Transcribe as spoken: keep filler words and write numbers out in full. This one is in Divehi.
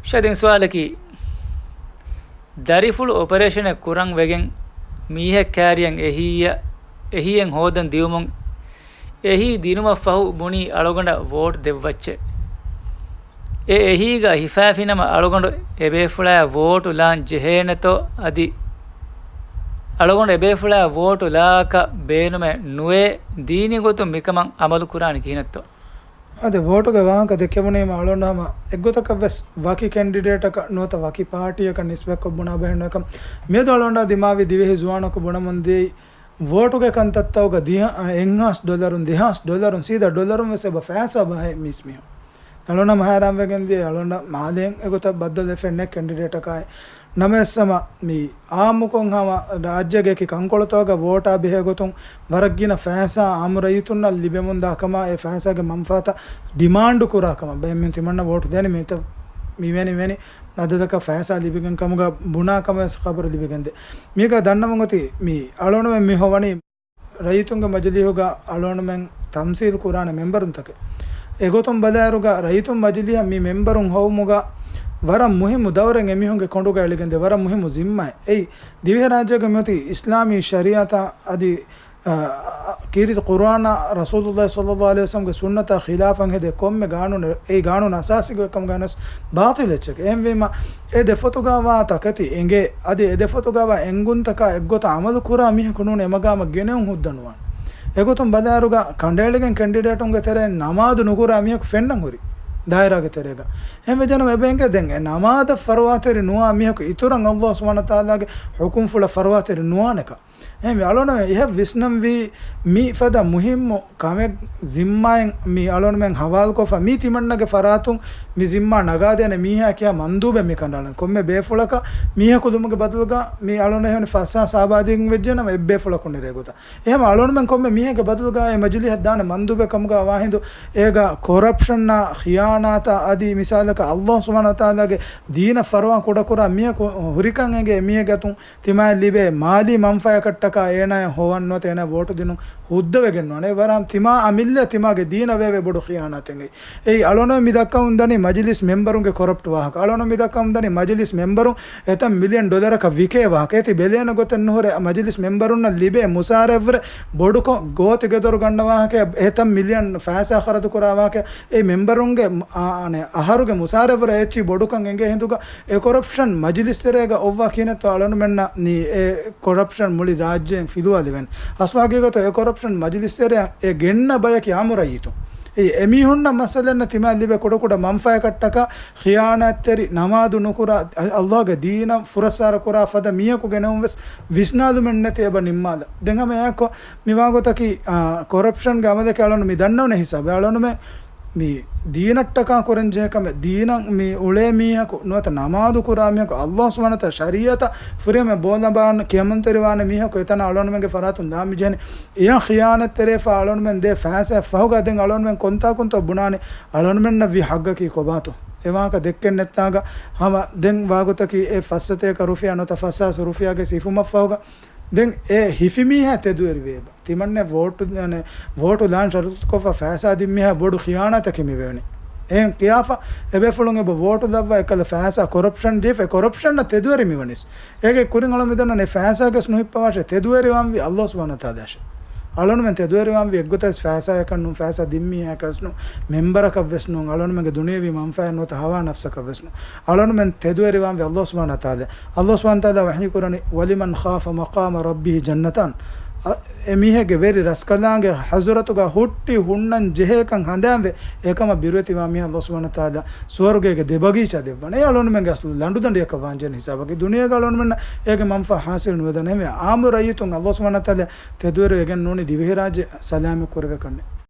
ޝަދިން ސުވާލަކީ، ދަރިފުޅު އޮޕަރޭޝަނެއް ކުރަން ވެގެން މީހެއް ކާރިއަށް އެހީއަށް، އެހީއެއް ހޯދަން ދިއުމުން، އެހީ ދިނުމަށް ފަހު ބުނީ އަޅުގަނޑަށް ވޯޓް ދެއްވައްޗޭ. އެ އެހީގަ ހިފާފިނަމަ އަޅުގަނޑު އެބޭފުޅާއަށް ވޯޓު ލާން ޖެހޭނެތޯ އަދި، އަޅުގަނޑު އެބޭފުޅާއަށް ވޯޓު ލާކަށް ބޭނުމެއް ނުވޭ، ދީނީ ގޮތުން މިކަމަށް އަމަލު ކުރާނީ ކިހިނެއްތޯ؟ އަދި ވޯޓުގެ ވާހަކަ ދެއްކެވުނީމަ އަޅުގަނޑު ހަމަ އެއްގޮތަކަށްވެސް ވަކި ކެންޑިޑޭޓަކަށް ނުވަތަ ވަކި ޕާޓީއަކަށް ނިސްބަތްކޮށް ބުނާ ބެހެއް ނުވޭ ކަމަށް މިއަދު އަޅުގަނޑާ ދިމާވި ދިވެހި ޒުވާނަކު ބުނަމުން ދިޔައީ، ވޯޓުގެ ކަންތައްތަކުގަ ދިހަ-، އެއްހާސް ޑޮލަރުން، ދެހާސް ޑޮލަރުން، ސީދާ ޑޮލަރުން ވެސް އެބަ ފައިސާ ބަހައި މީސް މީހުން. އަޅުގަނޑު ހައިރާންވެގެން ދިޔަ، އަޅުގަނޑު މާލޭން އެގޮތަށް ބައްދަލުވެފަ ނެތް ކެންޑިޑޭޓަކާއި. ނަމަވެސް ހަމަ މި އާއްމުކޮށް ހަމަ ރާއްޖޭގެ އެކި ކަންކޮޅުތަކުގަ ވޯޓާ ބެހޭ ގޮތުން ވަރަށް ގިނަ ފައިސާ އާއްމު ރައްޔިތުންނަށް ލިބެމުންދާ ކަމަށް، އެ ފައިސާގެ މަންފާތައް ޑިމާންޑު ކުރާ ކަމަށް ބައެއް މީހުން ތިމަންނަ ވޯޓު ދޭނެ މިތަ-، މިވެނި ވެނި އަދަދަކަށް ފައިސާ ލިބިގެން ކަމުގަ ބުނާ ކަމަށް ވެސް ޚަބަރު ލިބިގެންދޭ. މީގަ ދަންނަވަން އޮތީ މި އަޅުގަނޑުމެން މި ހޮވަނީ ރައްޔިތުންގެ މަޖިލީހުގަ އަޅުގަނޑުމެން ތަމްސީލު ކުރާނެ މެމްބަރުންތަކެއް. އެގޮތުން ބަލާއިރުގަ ރައްޔިތުން މަޖިލީހަށް މި މެމްބަރުން ހޮވުމުގަ ވަރަށް މުހިއްމު ދައުރެއް އެމީހުންގެ ކޮނޑުގަ އެޅިގެންދޭ، ވަރަށް މުހިއްމު ޒިންމާއެއް. އެއީ ދިވެހިރާއްޖޭގަ މިއޮތީ އިސްލާމީ ޝަރީއަތާ އަދި، އަ، އަ، ކީރިތި ޤުރުއާނާ ރަސޫލުﷲ ޞައްލަﷲ ޢަލައިހި ވަސައްލަމްގެ ސުންނަތާ ޚިލާފަށް ހެދޭ ކޮންމެ ގާނޫނެއް، އެއީ ގާނޫނު އަސާސީގެ ކަމުގަ ވެސް ބާޠިލް އެއްޗެކޭ. އެހެންވީމަ، އެ ދެފޮތުގަވާ ތަކެތި އެނގޭ، އަދި އެ ދެފޮތުގަވާ އެނގުންތަކާ އެއްގޮތަށް އަމަލު ކުރާ މީހަކު ނޫން އެ މަގާމަށް ގެނެވުން ހުއްދަ ނުވާނެ. އެގޮތުން ބަލާއިރުގަ ކަނޑައެޅިގެން ކެންޑިޑޭޓުންގެ ތެރެއިން ނަމާދު ނުކުރާ މީހަކު ފެންނަން ހުރި ދާއިރާގެ ތެރޭގަ. އެހެންވެއްޖެނަމަ އެބަ އެނގޭ ދެން އެ ނަމާދަށް ފަރުވާތެރި ނުވާ މީހަކު އިތުރަށް ﷲ ސުބްޙާނަހޫ ވަތަޢާލާގެ ޙުކުމްފުޅަށް ފަރުވާތެރި ނުވާނެކަން. އެހެންވެ އަޅުގަނޑުމެން އެހެން ވިސްނަންވީ މި ފަދަ މުހިއްމު ކަމެއް ޒިންމާއިން މި އަޅުގަނޑުމެން ހަވާލުކޮށްފަ މީ ތިމަންނަގެ ފަރާތުން މި ޒިންމާ ނަގާދޭނެ މީހާ ކިޔާ މަންދޫބެއް މި ކަނޑައަޅަން. ކޮންމެ ބޭފުޅަކަށް މީހަކު ލުމުގެ ބަދަލުގަ މި އަޅުގަނޑު ހެން ފައްސާ ސާބާދީން ވެއްޖެނަމަ އެއްބޭފުޅަކު ނެރޭ ގޮތަށް. އެހެން އަޅުގަނޑުމެން ކޮންމެ މީހެއްގެ ބަދަލުގަ އެ މަޖިލީހަށް ދާނެ މަންދޫބެއް ކަމުގަ ވާހިނދު އޭގަ ކޮރަޕްޝަންއާ ޚިޔާނާތާ އަދި މިސާލަކަށް ﷲ ސުބްޙާނަހޫ ވަތަޢާލާގެ ދީނަށް ފަރުވާ ކުޑަކުރާ މީހަކު ހުރިކަން އެނގޭ މީހެއްގެ އަތުން ތިމާއަށް ލިބޭ މާލީ މަންފާއަކަށްޓަކާ އޭނާއަށް ހޮވަން ނުވަތަ އޭނާ ވޯޓު ދިނުން ހުއްދަވެގެން ނުވާނެ. އެ ވަރަށް ތިމާ އަމިއްލަ ތިމާގެ ދީނަށް ވެވޭ ބޮޑު ޚިޔާނާތެއް. އެއީ އަޅުގަނޑު މި ދައްކަމުން ދަނީ މަޖިލިސް މެމްބަރުންގެ ކޮރަޕްޓް ވާހަކަ. އަޅުގަނޑު މި ދައްކަމުން ދަނީ މަޖިލިސް މެމްބަރުން އެތައް މިލިއަން ޑޮލަރަކަށް ވިކޭ ވާހަކަ. އޭތި ބެލޭނެ ގޮތެއް ނުހުރޭ މަޖިލިސް މެމްބަރުންނަށް ލިބޭ މުސާރައެއްވުރެ ބޮޑުކޮށް ގޯތި ގެދޮރު ގަންނަ ވާހަކަ އެތައް މިލިއަން ފައިސާ ޚަރަދު ކުރާ ވާހަކަ. އެ މެމްބަރުންގެ އަހަރުގެ މުސާރައެއްވުރެ އެއްޗި ބޮޑުކަން އެނގޭ ހިނދުގަ އެ ކޮރަޕްޝަން މަޖިލިސް ތެރޭގަ އޮއްވާ ކިހިނެއްތޯ އަޅުގަނޑުމެންނަށް ނީ އެ ކޮރަޕްޝަން މުޅި ރާއްޖެއިން ފިލުވާލެވެން. އަސްލު ހަގީގަތު އެ ކޮރަޕްޝަން މަޖިލިސް ތެރެއަށް އެ ގެންނަ ބަޔަކީ އާއްމު ރައްޔިތުން. އެ އެމީހުންނަށް މައްސަލައެއްނެ ތިމާ ލިބޭ ކުޑަކުޑަ މަންފާއަކަށްޓަކާ ޚިޔާނާތްތެރި ނަމާދު ނުކުރާ، އަ-، ﷲގެ ދީނަށް ފުރައްސާރަ ކުރާ ފަދަ މީހަކު ގެނެވުން ވެސް ވިސްނާލުމެއް ނެތި އެބަ ނިންމާލަ. ދެން ހަމަ އެއާއެކު މިވާގޮތަކީ، އާ، ކޮރަޕްޝަންގެ އަމަލެކޭ އަޅުން މި ދަންނަވަނެ ހިސާބެއް. އަޅުންމެ މި ދީނަށްޓަކާ ކުރަން ޖެހޭ ކަމެއް، ދީނަށް މި އުޅޭ މީހަކު ނުވަތަ ނަމާދު ކުރާ މީހަކު، ﷲ ސުބްޙާނަހޫ ވަތަޢާލާ ޝަރީޢަތަށް ފުރިހަމަ ބޯލަނބާން ކިޔަމަންތެރިވާނެ މީހަކު އެތަނަށް އަޅުންމެންގެ ފަރާތުން ދާން މި ޖެހެނީ. އެޔަށް ޚިޔާނަތްތެރިވެފަ އަޅުންމެން ދޭ ފައިސާ ފަހުގަ ދެން އަޅުންމެން ކޮންތާކުންތޯ ބުނާނެ އަޅުންމެންނަށް ވީ ޙައްޤަކީ ކޮބާތޯ؟ އެ ވާހަކަ ދެއްކެން ނެތާގަ ހަމަ ދެން ވާގޮތަކީ އެ ފައްސަތޭކަ ރުފިޔާ ނުވަތަ ފައްސާސް ރުފިޔާގެ ސިފުމަށްފަހުގަ ދެން އެ ހިފި މީހާ ތެދުވެރިވޭ ބަ. ތިމަންނެ ވޯޓު، އަނެ، ވޯޓު ލާން ޝަރުތުކޮށްފަ ފައިސާ ދިން މީހާ ބޮޑު ޚިޔާނާތަކެއް މިވެވެނީ. އެހެން ކިޔާފަ އެބޭފުޅުން އެބަ ވޯޓު ލައްވާ އެކަލަ ފައިސާ ކޮރަޕްޝަން ޖެހިފަ އެ ކޮރަޕްޝަންއަށް ތެދުވެރި މިވަނީސް. އޭގެ ކުރިން އަޅުން މިދަންނަނީ ފައިސާގެސް ނުހިއްޕަވާށޭ ތެދުވެރިވާންވީ ﷲ ސުބްޙާނަހޫ ވަތަޢާލާއަށޭ. އަޅުންމެން ތެދުވެރިވާންވީ އެއްގޮތަސް ފައިސާއަކަށް ނޫން، ފައިސާ ދިން މީހާއަކަސް ނޫން، މެމްބަރަކަށްވެސް ނޫން، އަޅުންމެންގެ ދުނިޔެވީ މަންފާއެއް ނުވަތަ ހަވާ ނަފްސަކަށްވެސް ނޫން. އަޅުންމެން ތެދުވެރިވާންވީ ﷲ ސުބްޙާނަހޫ ވަތަޢާލާ. ﷲ ސުބްޙާނަހޫ ވަތަޢާލާ ވަޙީކުރަނީ، "وَلِمَنْ خَافَ مَقَامَ رَبِّهِ جَنَّتَانِ." އަ، އެ މީހެއްގެ ވެރި ރަސްކަލާނގެ ޙަޟްރަތުގަ ހުއްޓި ހުންނަން ޖެހޭކަން ހަނދާންވެ، އެކަމަށް ބިރުވެތިވާ މީހާ ﷲ ސުބްޙާނަހޫ ވަތަޢާލާ ސުވަރުގޭގެ ދެ ބަގީޗާ ދެއްވަނީ. އެ އަޅުންމެންގެ އަސްލު ލަނޑުދަނޑިއަކަށް ވާންޖެހޭނެ ހިސާބަކީ ދުނިޔޭގަ އަޅުންމެންނަށް އޭގެ މަންފާ ޙާޞިލް ނުވެދާނެ. އެހެންވެ އާއްމު ރައްޔިތުން ﷲ ސުބްޙާނަހޫ ވަތަޢާލާ ތެދުވެރިވެގެން ނޫނީ ދިވެހިރާއްޖެ ސަލާމަތް ކުރެވޭކަށްނެތް.